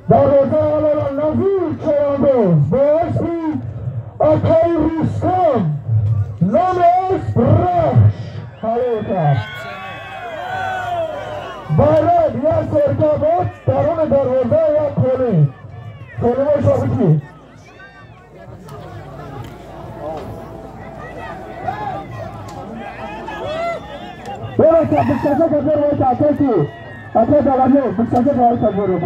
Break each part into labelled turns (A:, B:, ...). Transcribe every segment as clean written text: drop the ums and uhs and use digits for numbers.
A: دروازه حلال نظیر چوانداز با اسمی اکای روستم نام اسم رخش حلال کرد. باید یک سرکه بود درون دروازه یک خونه خونه ما شابکی برو که بکساسه که برو که اکای تو اکای دلالو بکساسه که برو که برو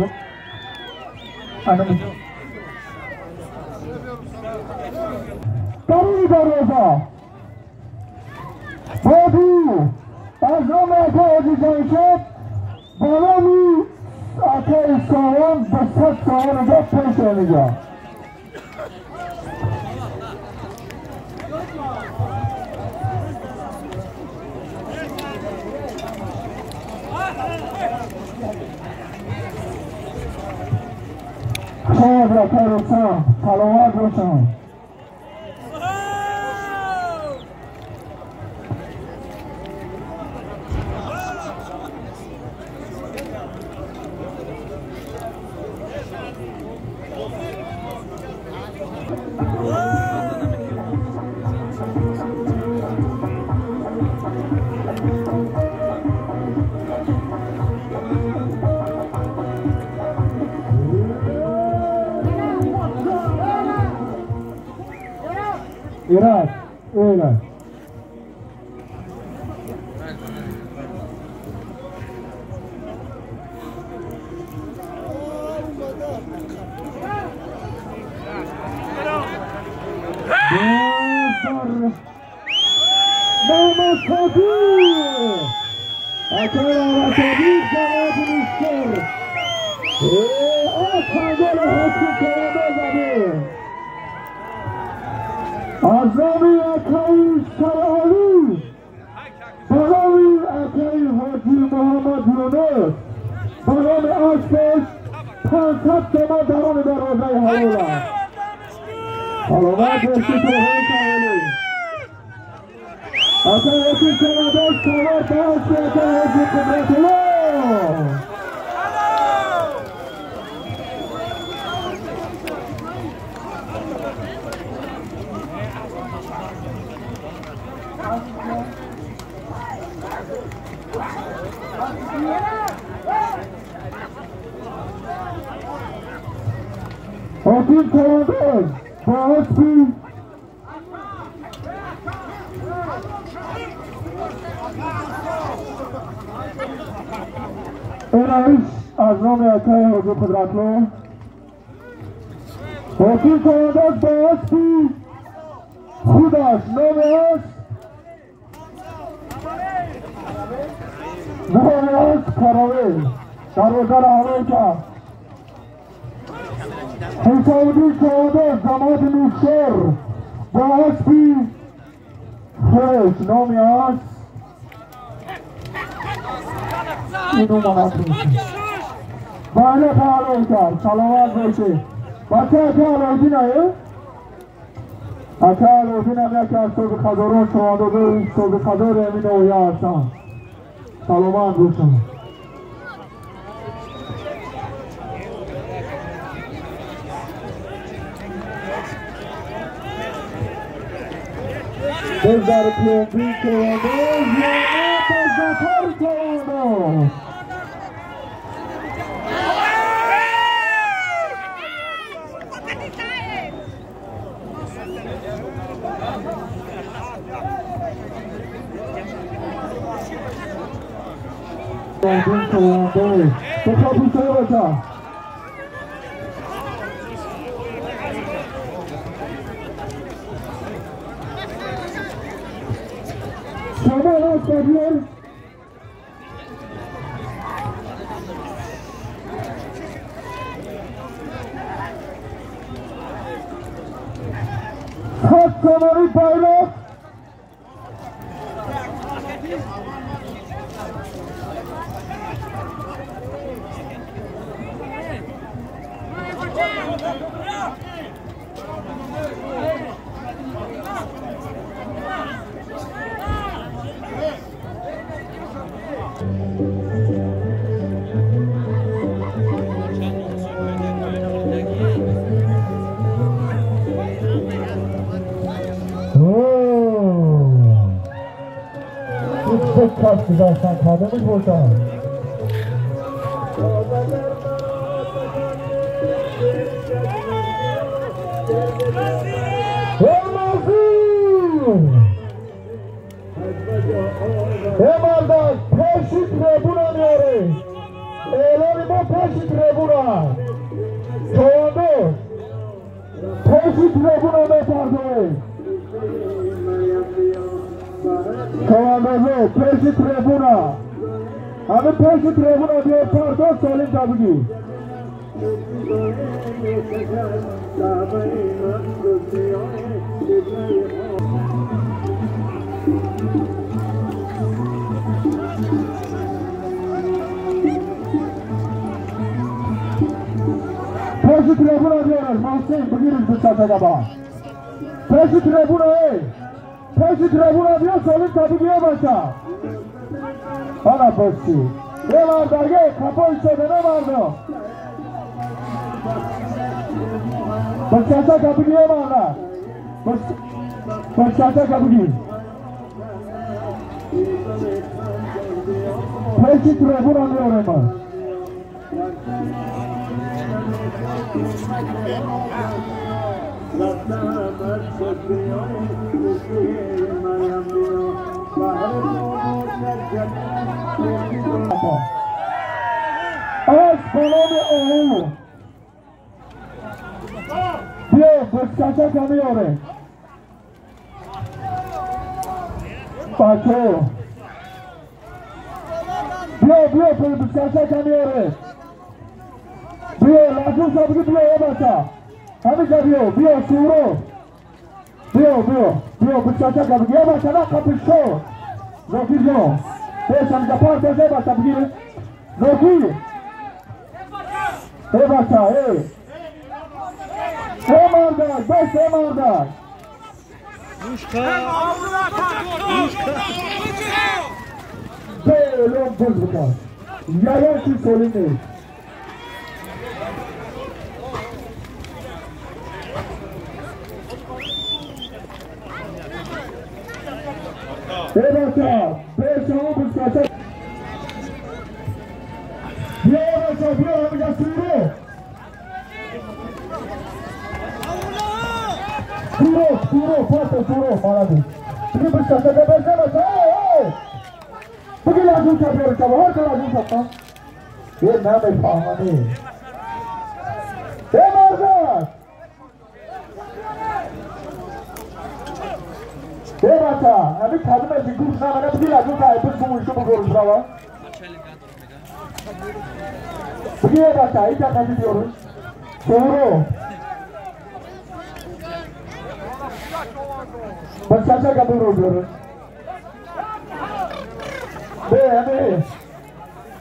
A: درون دروازه بادو از نام اکای حاجی جمشید با نامی اکای ساوان به 100 ساوان اینجا پیش میگه. خیر اکای رستم سلامت باشم. ایران ایران محمد صدیق اکای صدیق جواب میشتر آسان حکم کرده زده از نامی اکای سرعالی با نامی اکای حاجی محمد یونس با نام اسبش 500 تومان درون دروازه حلال است. سلامت باشید توهای سرعالی. اکای حاجی چمداش سوار به اسب اکای حاجی قدرت الله. حکیم چوانداز با اسبی اینایش از نام اکای حاجی قدرتلو. حکیم چوانداز با اسبی خودش نام اسب نام اسب کراوه دروازه را حلال کرد. حسابی چوانداز جماعت نوشتر با اسبی خوش نامی است اینو مناسب بله حلال کرد. سلامت باشه بچه اکای علاودین آیه اکای علاودین هم یکی از صبح خداران چوانداز صبح خدار امین اویا هستن. سلامت باشن. بزر پیوندی چوانداز یعنی بزر چوانداز چوانداز بخواه باشه. شما هست بیان خط کمری پایلوت Даст гузаштан кадомаш бошад? Мардак пеши трибуна меоре. Эълони мо пеши трибуна. Човандоз пеши трибуна мепардоед. Човандозо пеши трибуна. Ҳамин пеши трибуна биё пардоз солим табигӣ. Пеши трибуна биёраш Муҳсин бигириш бисатагаба. Пеши трибуна эй. Пеши трибуна биё солим табигӣ баша. Ана пошти. Е мардаге қапо истода не мардо. Бачата кабигӣ марда. Бачата кабигӣ. Пеши трибуна меорем. Аз ба номи оҳу биё бачачака меоре. Бачо биё биё бачачака меоре. Биё лазуша биги биё е бача. Ҳамиҷа биё биё суро. Биё биё биё бачачака биги е бача на қапишо. Зокир ҷон. Пеш ҳамиҷа партоз е бача бигир. Зокир. Е бача е. Е мардак бес е мардак. Белом буз бикан. Ягон чиз солим нест. Е бача, бешао бискача. Биё бача, биё ҳамиҷа суро. Суро, суро, пата суро, малади. Биги бискача, беша бача, эй, эй. Биги лазуша биёр, чаба, ҳар ка лазуша па. Е намефаҳмани. Е мардак. Е бача, ҳамин кадомаши гӯш намана биги лазуша айбуш бумушу бугориш рава. Биги е бача, иҷа қази биёриш. Суро. Бачачака буро биёриш. Бе, ҳами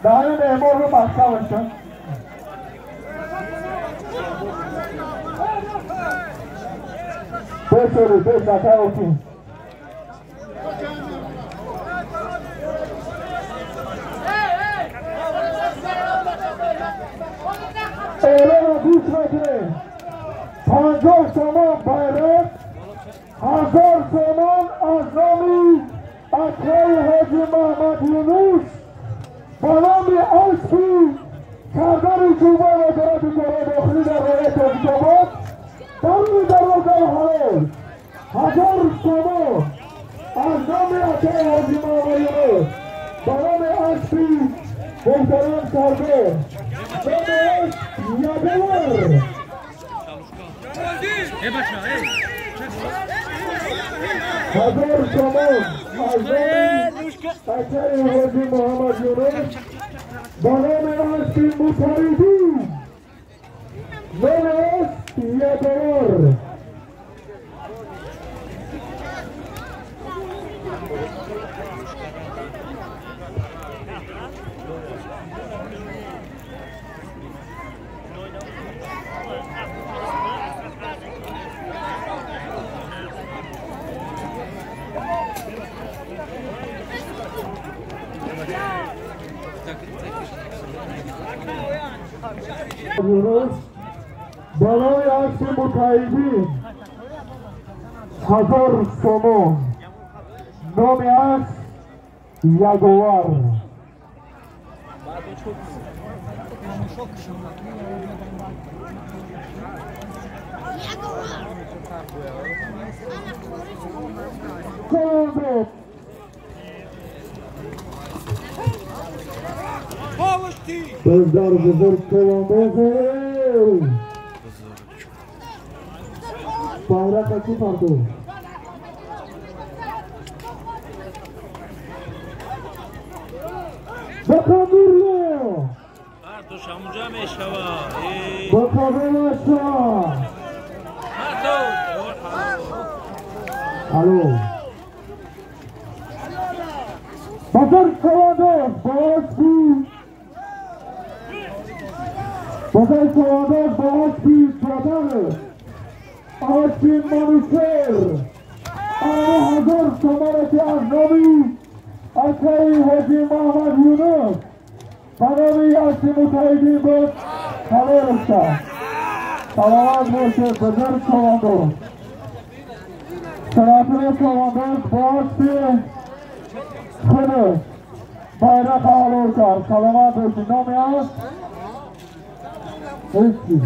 A: даҳани меҳмонро маҳкам кун. Бесори, бес ака окин. Эълонро гӯш мекунем. 50 сомон байроқ, 1000 сомон аз номи акаи ҳоҷи Маҳмад Юнус ба номи аспи сардари шӯъбаи вазорати корҳои дохилӣ дар вилояти Тоҷикобод даруни дарвозаи ҳалол. 1000 сомон аз номи акаи ҳоҷи Маҳмад Юнус ба номи аспи муҳтарам сардор. Номи асп Ягор. 1000 сомон аз номи акаи ҳоҷи Муҳаммад Юнус ба номи аспи Мутаридӣ. Номи асп Ягор. Ба номи аспи Мутаидин 1000 сомон. Номи асп Ягуар. بزار بزرگ چواندازه بیرق کی پرتو بکا نورلو
B: پرتوش همونجا میشوه
A: بکا بلاشا الو بزرگ چوانداز باز بزرگ چوانداز با اسبی بدل اسبی منوچهر 1000 تومان که از نامی اکای حاجی محمد یونس به نامی اسبی متحدین بود حلال شد. سلامت باشه بزرگ چوانداز. سناتور چوانداز با اسبی خودش بیرق حلال کرد. سلامت باشه. نامی است هیچی.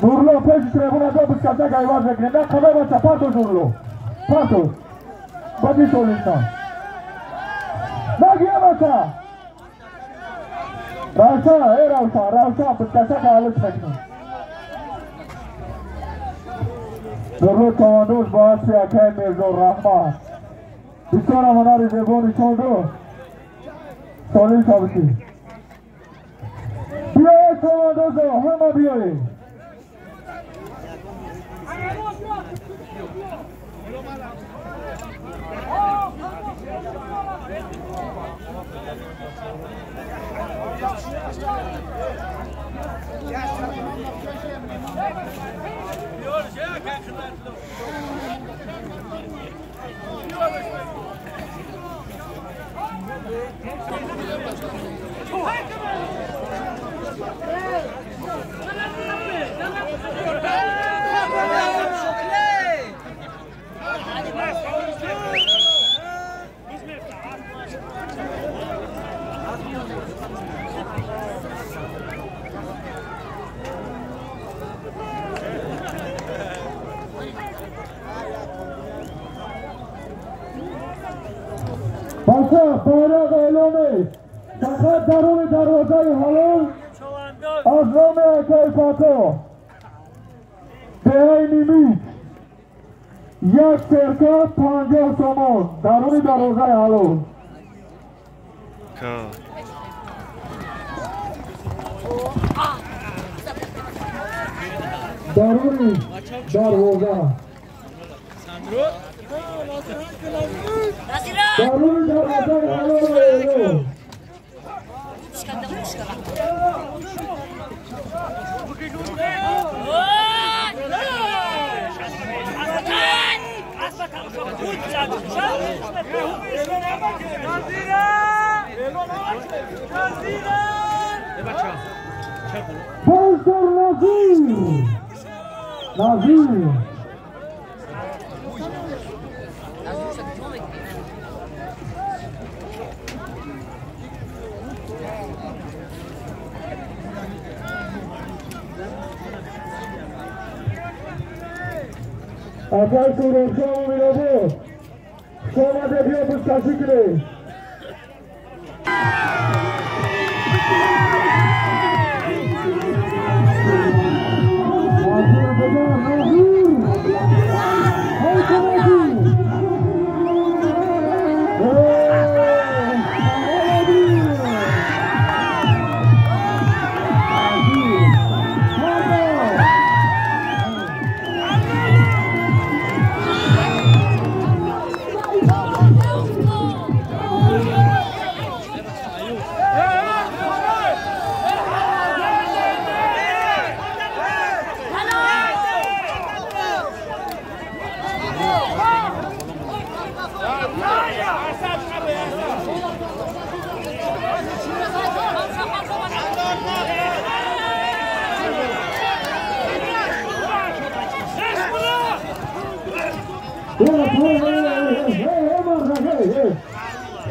A: نورلو پیش تریبون دو بسکته گایواز میکنه. نه قبه بچه پاتو نورلو پاتو بدی سولیتا نگیه بچه روشا ای روشا روشا بسکته گایواز میکنه. نورلو چواندوز با اسب اکای میرزا رحمان بسیار هنر زیبا نشان دو سالی ثابتی. بیایید چواندوزو همه بیایید. بچه بیرق اعلامه فقط درون دروازه حلال از نام اکای فتا دهه نیمیت یک سرکه 50 تومان درون دروازه حلال. درون دروازه درون دروازه حلال. بازدار نظیر نظیر اگر سورانشاه میرابو شما بیا بسکشی کنی.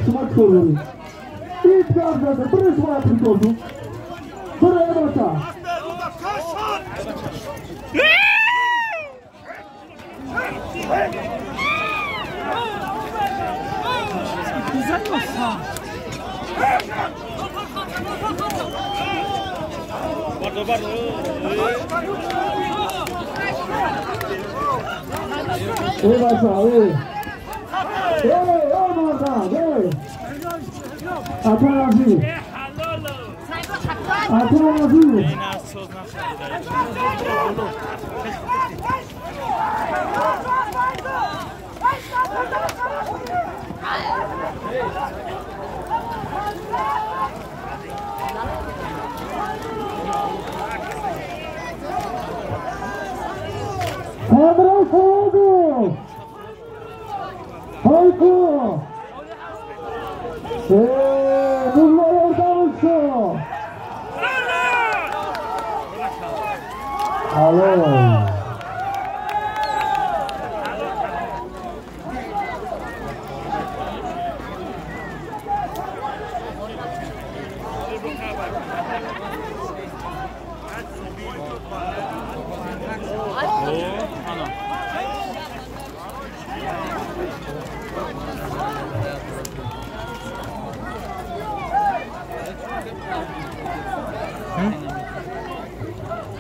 A: Шумо чикор доред? Ит гап зада, бире шумо априкотун. Бире бача. Эй, бача, эй! Эй, эй, мардан, эй! Атон Азиз! Атон Азиз! Андрей Солодов! Hayko! Bunlar oradan uçtu! Alo!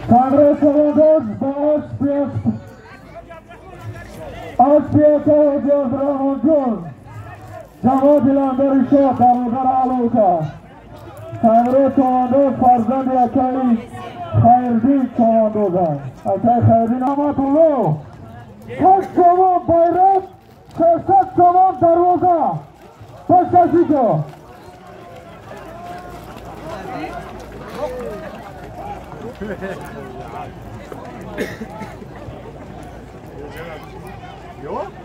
A: Tanrı Savaş Aspiyata Rahmonjon Javod Ilandarisho бародар Алока Танры Чованdoz фарзанди акаи Хайрдин Човандозанд. Акаи Хайрдин Аматулло 6 сомон байроқ, 600 сомон дарвоза. Пашашико
C: Jo?